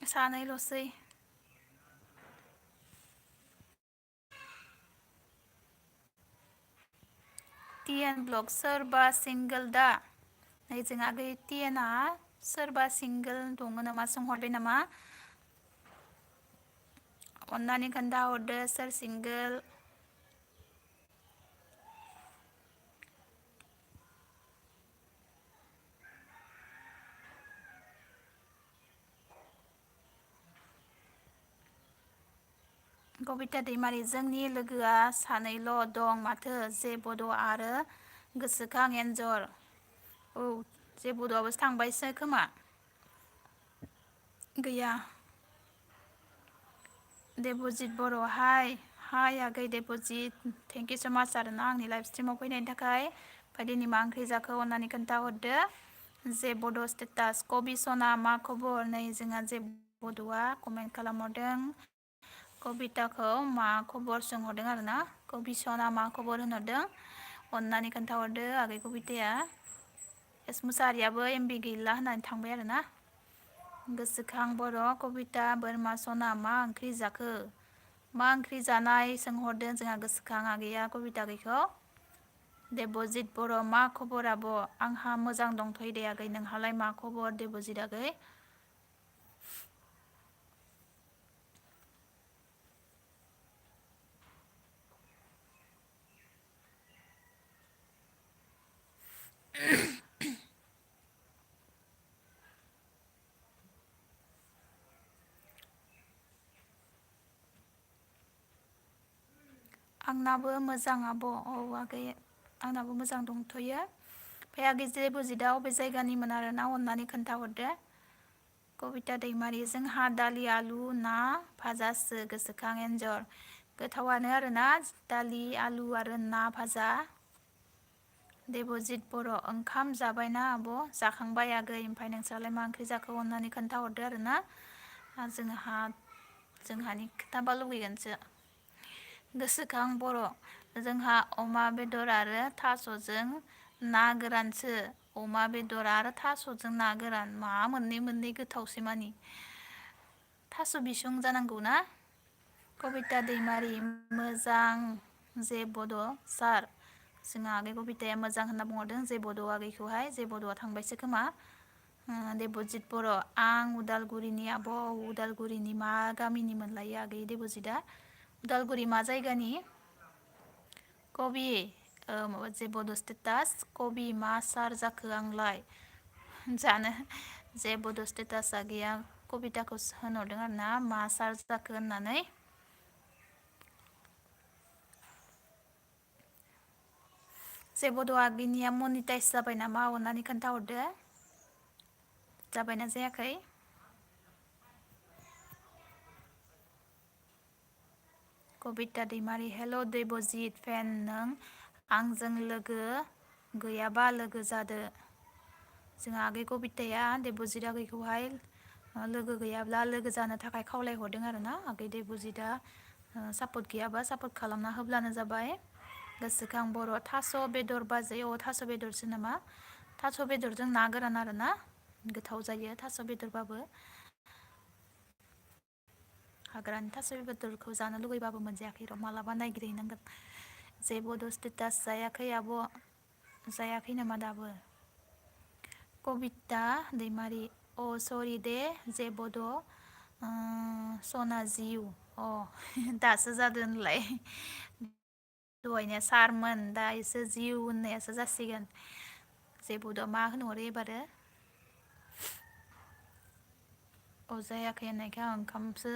सानैल'सै टिएन ब्लग सोरबा सिंगोल दा नै जों आगै टिएनआ सोरबा सिंगोल दङ नामा सोंहरबाय नामा अननानै खोन्थाहरदो सोर सिंगोल कबिता दैमारि जोंनि लोगोआ सानैल' दं माथो जे बड' आरो गोसोखां एन्जर औ जे बड'आबोसो थांबायसो खोमा गैया देबजित बर' हाय हाय आगै देबजित थेंक इउ स माच आरोना आंनि लाइभ स्ट्रिमाव फैनायनि थाखाय ओमफ्राय दिनै मा ओंख्रि जाखो अननानै खोन्थाहरदो जे बड' स्टेटास कबि सना मा खबर नै जोंहा जे बड'आ कमेन्ट खालामहरदों कबिताखौ मा खबर सोंहरदों आरोना कबि सना मा खबर होनहरदों अननानै खोन्थाहरदो आगै कबिताया एस मुसाहारियाबो एमबि गैला होननानै थांबाय आरोना गोसोखां बर' कबिता बोरमा सना मा ओंख्रि जाखो मा ओंख्रि जानाय सोंहरदों जोंहा गोसोखां आगैया कबिता आगैखौ देबजित बर' मा खबर आब' आंहा मोजां दंथ'यो दे आगै नोंहालाय मा खबर देबजित आगै आंनाबो मोजां आब' औ आगै आंनाबो मोजां दंथ'यो ओमफ्राय आगै देबजितआ अबे जायगानिमोन आरोना अननानै खोन्थाहरदो कबिता दैमारि जोंहा दालि आलु ना भाजासो गोसोखां एन्जर गोथावानो आरोना दालि आलु आरो ना भाजा। देबजित बर' ओंखाम जाबायना आब' जाखांबाय आगै ओमफ्राय नोंस्रालाय मा ओंख्रि जाखो अननानै खोन्थाहरदो आरोना जोंहानि खोथाबा लुगैगोनसो। गोसोखां बर' जोंहा अमा बेदर आरो थास'जों ना गोरानसो अमा बेदर आरो थास'जों ना गोरान मा मोननै गोथावसै मानि थास' बिसं जानांगौ ना। कबिता दैमारि मोजां जे बड' सार जोंहा आगै कबिताया मोजां होनना बुंहरदों जे बड' आगैखौहाय जे बड'आ थांबायसो खोमा। देबजित बर' आं उदालगुरिनि आब' उदालगुरिनि मा गामिनि मोनलायो आगै देबजितआ उदालगुरि मा जायगानि कबि माबा जे बड' स्टेटास कबि मा सार जाखो आंलाय जानो जे बड' स्टेटासआ गैया कबिताखौ होनहरदों आरोना मा सार जाखो होननानै। जे बड' आगैनिया मनिटाइस जाबाय नामा अननानै खोन्थाहरदो जाबायना जायाखै। कबिता दैमारि हेल' देबजित फेन नों आंजों लोगो गैयाबा लोगो जादो। जोंहा आगै कबिताया देबजित आगैखौहाय लोगो गैयाब्ला लोगो जानो थाखाय खावलायहरदों आरोना आगै देबजितआ सापर्ट गैयाबा सापर्ट खालामना होब्लानो जाबाय। गोसोखां बर' थास' बेदर बाजै थास' बेदरसो नामा थास' बेदरजों ना गोरान आरोना गोथाव जायो थास' बेदरबाबो। हाग्रानि थास' बेदरखौ जानो लुगैबाबो मोनजायाखै र' मालाबा नायगिरहैनांगोन। जे बड' स्टेटास जायाखै आब' जायाखै नामा दाबो। कबिता दैमारि अ सरि दे जे बड' सना जिउ अ दासो जादों होनलाय दहायनिया सारमोन दा एसो जिउ होननायासो जासिगोन। जे बड'आ मा होनहरो एबारो अ जायाखै होननायखाय आं ओंखामसो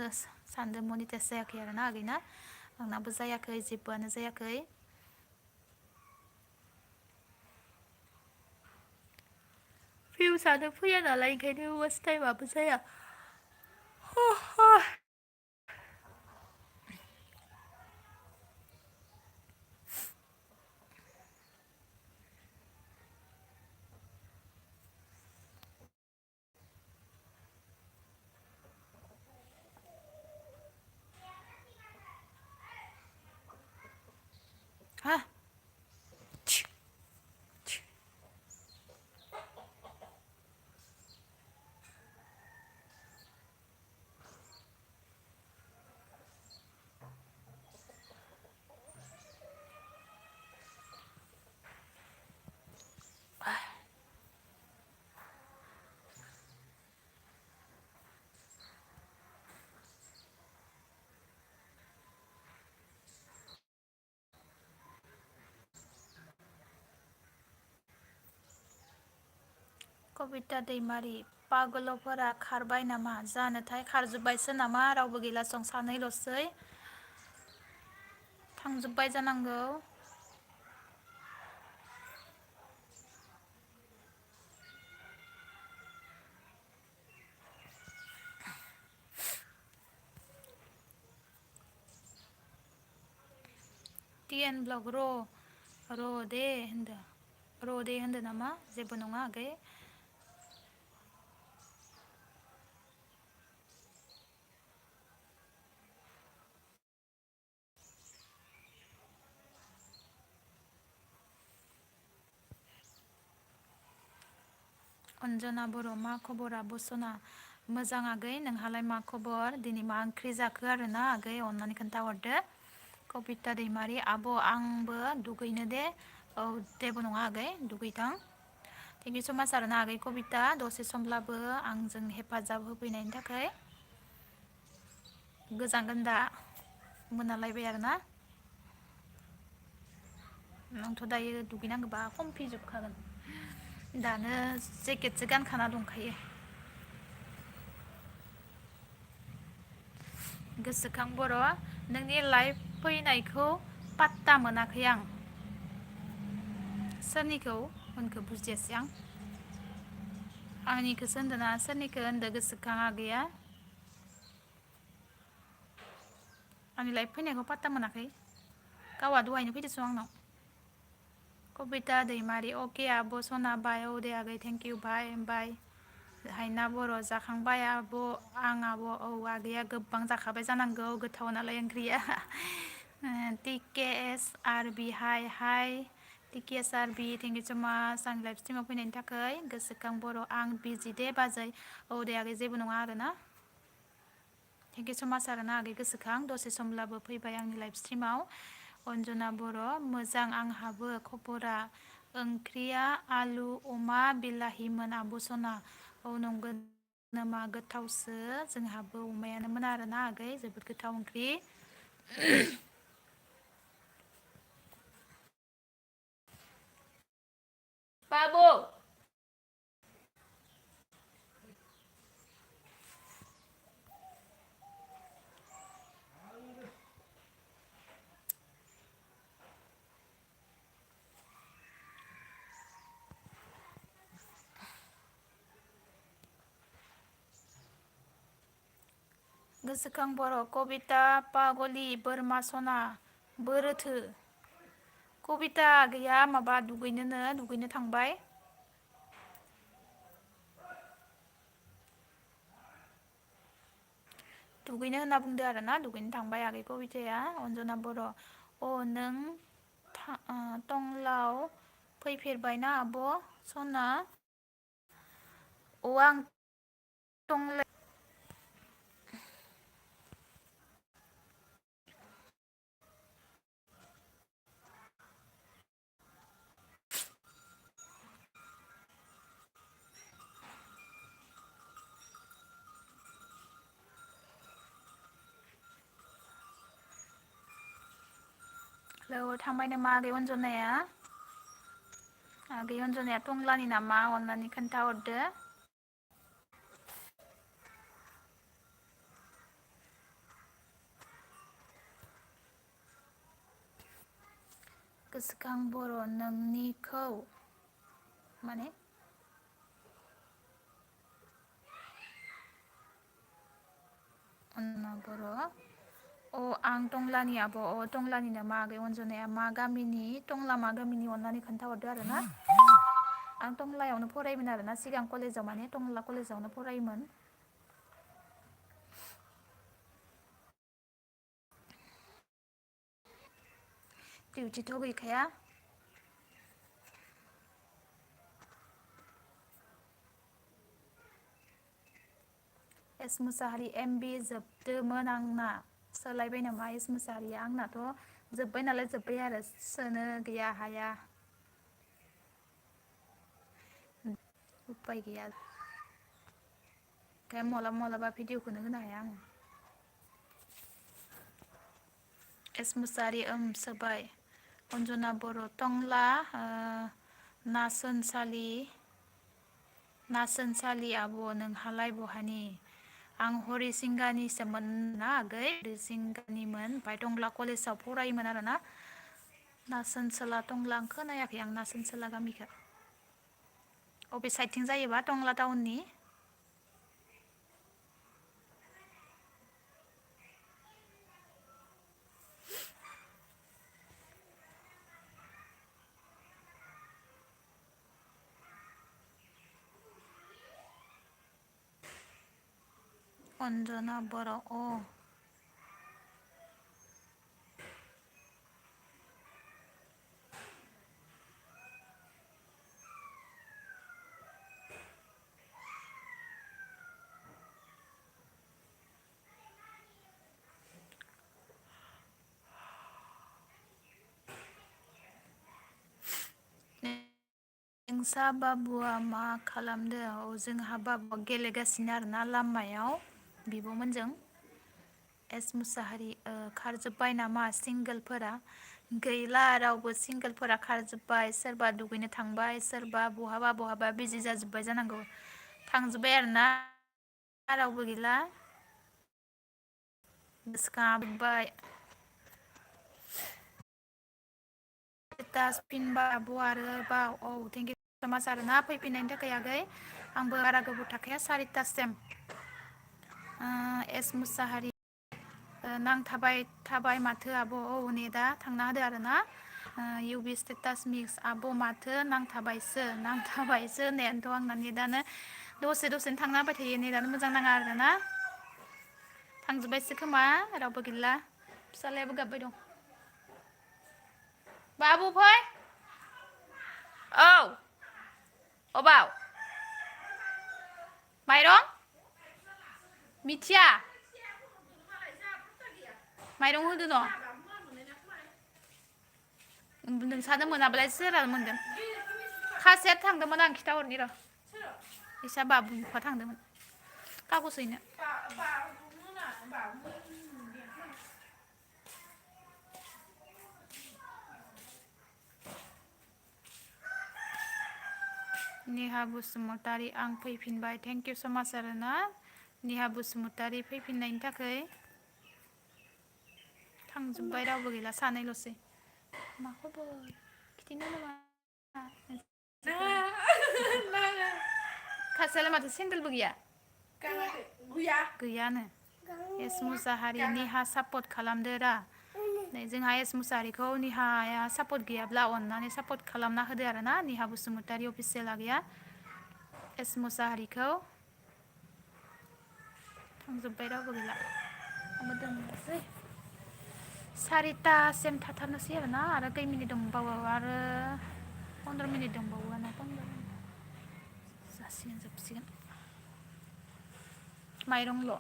सानदों मनिटाइस जायाखै आरोना आगैना आंनाबो जायाखै जेबोआनो जायाखै। भिउसआनो फैया नालाय ओंखायनो वाच टाइमाबो जाया। हा कबिता दैमारि पागलफोरा खारबाय नामा जानोथाय खारजोब्बायसो नामा रावबो गैला सं सानैल'सै थांजोब्बाय जानांगौ। टिएन ब्लग र' दे होनदो नामा जेबो नङा आगै। अन्जना बर' मा खबर आब' सना मोजां आगै नोंहालाय मा खबर दिनै मा ओंख्रि जाखो आरोना आगै अननानै खोन्थाहरदो। कबिता दैमारि आब' आंबो दुगैनो दे औ जेबो नङा आगै दुगैथां। थेंक इउ स' माच आरोना आगै कबिता दसे समब्लाबो आंजों हेफाजाब होफैनायनि थाखाय। गोजांगोन दा मोनालायबाय आरोना आंथ' दायो दुगैनांगौबा खमफिजोबखागोन दानो जेकेटसो गानखाना दंखायो। गोसोखां बर' नोंनि लाइफ फैनायखौ पात्ता मोनाखै आं सोरनिखौ होनखो बुजियासै आं। आंनिखौसो होनदों ना सोरनिखौ होनदो गोसोखां आगैया आंनि लाइफ फैनायखौ पात्ता मोनाखै गावहा दहायनो फैदोंस' आंनाव कबिता दैमारि अके आब' सना बाय औ दे आगै थेंक इउ बाय बाय हायना बर' जाखांबाय आब' आं आब' औ आगैया गोबां जाखाबाय जानांगौ गोथाव नालाय ओंख्रिया टिके एस आर बि हाय हाय टिके एस आर बि थेंक इउ स' माच आंनि लाइफ स्ट्रिमाव फैनायनि थाखाय गोसोखां बर' आं बिजि दे बाजै औ दे आगै जेबो नङा आरोना थेंक इउ स' माच आरोना आगै गोसोखां दसे समब्लाबो फैबाय आंनि लाइफ स्ट्रिमाव अनजना बर' मोजां आंहाबो खबरा ओंख्रिया आलु अमा बिलाहिमोन आब' सना औ नंगौ नामा गोथावसो जोंहाबो अमायानोमोन आरोना आगै जोबोद गोथाव ओंख्रि बाबु गोसोखां बर' कबिता पागलि बोरमा सना बोरोथो कबिता गैया माबा दुगैनो थांबाय दुगैनो होनना बुंदो आरो ना दुगैनो थांबाय आगै कबिथाया अनजना बर' अ नों टंलायाव फैफेरबायना आब' सना अ आं टंला हेलौ थांबाय नामा आगै अनजनाया आगै अनजनाया टंलानि नामा अननानै खोन्थाहरदो गोसोखां बर' नोंनिखौ माने अनजना बर' अ आं टंलानि आब' अ टंलानि नामा आगै अनजनाया मा गामिनि टंला मा गामिनि अननानै खोन्थाहरदो आरो ना आं टंलायावनो फरायोमोन आरोना सिगां कलेजाव माने टंला कलेजावनो फरायोमोन डिउटिथ' गैखाया एस मुसाहारि एमबि जोबदोंमोन आंना सोलायबाय नामा एस मुसाहारिया आंनाथ' जोब्बाय नालाय जोब्बाय आरो सोनो गैया हाया उफाय गैया ओंखायनो मालाबा भिडिअखौनो होनो हाया आङो एस मुसाहारि सोबाय अनजना बर' टंला नासोनसालि आब' नोंहालाय बहानि आं हरिसिंगानिसोमोन ना आगै हरिसिंगानिमोन ओमफ्राय टंला कलेजाव फरायोमोन आरोना नासोनसोला टंला आं खोनायाखै आं नासोनसोला गामिखौ अबे साइडथिं जायोबा टंला टाउननि अनजना बर' नोंसा बाबुआ मा खालामदो औ जोंहा बाबुआ गेलेगासिनो आरोना लामायाव बिब'मोनजों एस मुसाहारि खारजोब्बाय नामा सिंगोलफोरा गैला रावबो सिंगोलफोरा खारजोब्बाय सोरबा दुगैनो थांबाय सोरबा बहाबा बिजि जाजोब्बाय जानांगौ थांजोब्बाय आरोना रावबो गैला गोसोखांबाय स्टेटास फिनबा आब' आरो बाव औ थेंकिउ स' माच आरोना फैफिननायनि थाखाय आगै आंबो बारा गोबाव थाखाया 4टासिम एस मुसाहारि नांथाबाय थाबाय माथो आब' औ नेदा थांना होदो आरो ना इउबि स्टेटास मिक्स आब' माथो नांथाबायसो नेयानोथ' आंना नेदानो दसेनो थांना होबाय थायो नेदानो मोजां नाङा आरो ना थांजोब्बायसो खोमा रावबो गैला फिसालायाबो गाबबाय दं बाबु फै औ अबाव माइरं मिथिया माइरं होदो न' नोंसानो मोनाब्लालाय सोर मोनगोन खासेया थांदोंमोन आं खिथाहरनि र' इसा बाबु बिफा थांदोंमोन कागज हैनो नेहा बसुमतारी आं फैफिनबाय थेंक इउ स माच आरो ना नेहा बसुमतारी फैफिननायनि थाखाय थांजोब्बाय रावबो गैला सानैल'सै मा खबर खिथिनो नामा खासेयालाय माथो सेन्देलबो गैया गैयानो एस मुसाहारि नेहा सापर्ट खालामदो रा नै जोंहा एस मुसाहारिखौ नेहाया सापर्ट गैयाब्ला अननानै सापर्ट खालामना होदो आरो ना नेहा बसुमतारी अफिसियेला गैया एस मुसाहारिखौ थांजोब्बाय रावबो गैला आंबो दोननोसै 4टासिम थाथारनोसै आरो ना आरो खै मिनिट दंबावो आरो 15 मिनिट दंबावोआनो 15 जासिगोन जोबसिगोन माइरंल'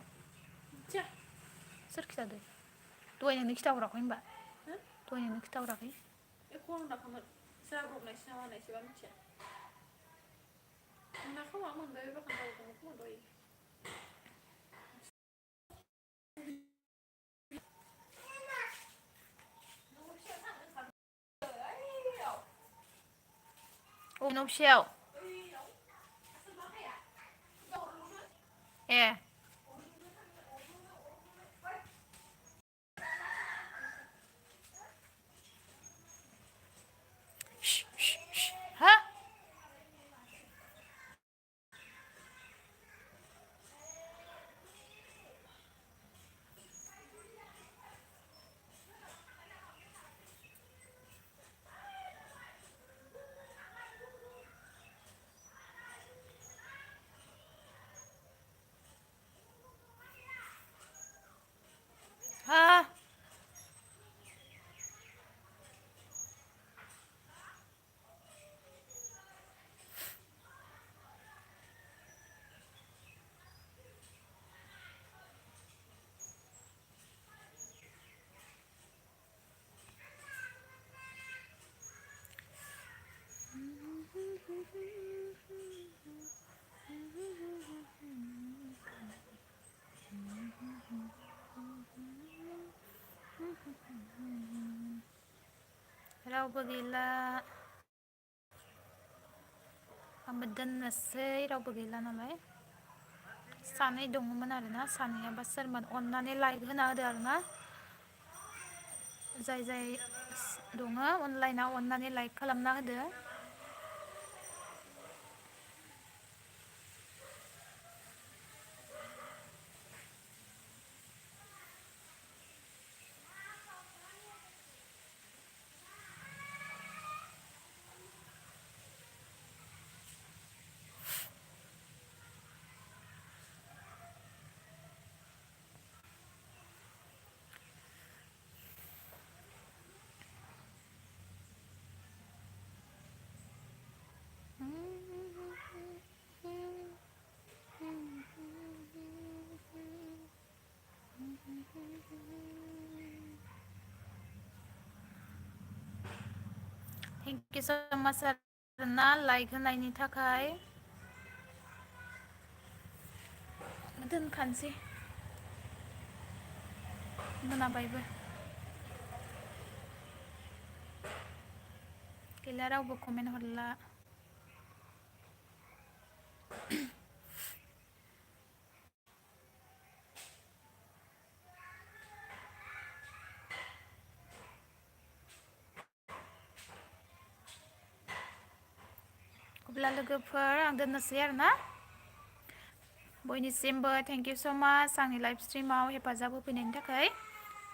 सोर खिथादो दहाय नोंनो खिथाहराखै होनबा दहाय नोंनो खिथाहराखै एख' होनाखैमोन जाब्रबनायसो ना मानायसोबा मिथिया नोंना खोमा मोनबाय बायबा खोन्थाहरदोंमोन खोमा दहाय न' फिसायाव ए हा हा रावबो गैला आंबो दोननोसै रावबो गैला नालाय सानै दङमोन आरोना सानैयाबा सोरमोन अननानै लाइक होना होदो आरो ना जाय दङ अनलाइनाव अननानै लाइक खालामना होदो थेंक इउ स माच आरोना लाइक होनायनि थाखाय दोनखानोसै मोनाबायबो गैला रावबो कमेन्ट हरला अब्ला लोगोफोर आं दोननोसै आरोना बयनिसिमबो थेंक इउ स' माच आंनि लाइभ स्ट्रिमाव हेफाजाब होफैनायनि थाखाय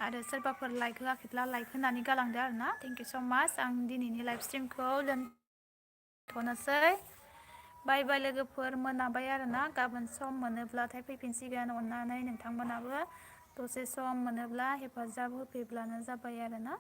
आरो सोरबाफोर लाइक होआखैब्ला लाइक होनानै गालांदो आरो ना थेंक इउ स' माच आं दिनैनि लाइभ स्ट्रिमखौ दोनथ'नोसै बाय बाय लोगोफोर मोनाबाय आरो ना गाबोन सम मोनोब्लाथाय फैफिनसिगोन अननानै नोंथांमोनाबो दसे सम मोनोब्ला हेफाजाब होफैब्लानो जाबाय आरो ना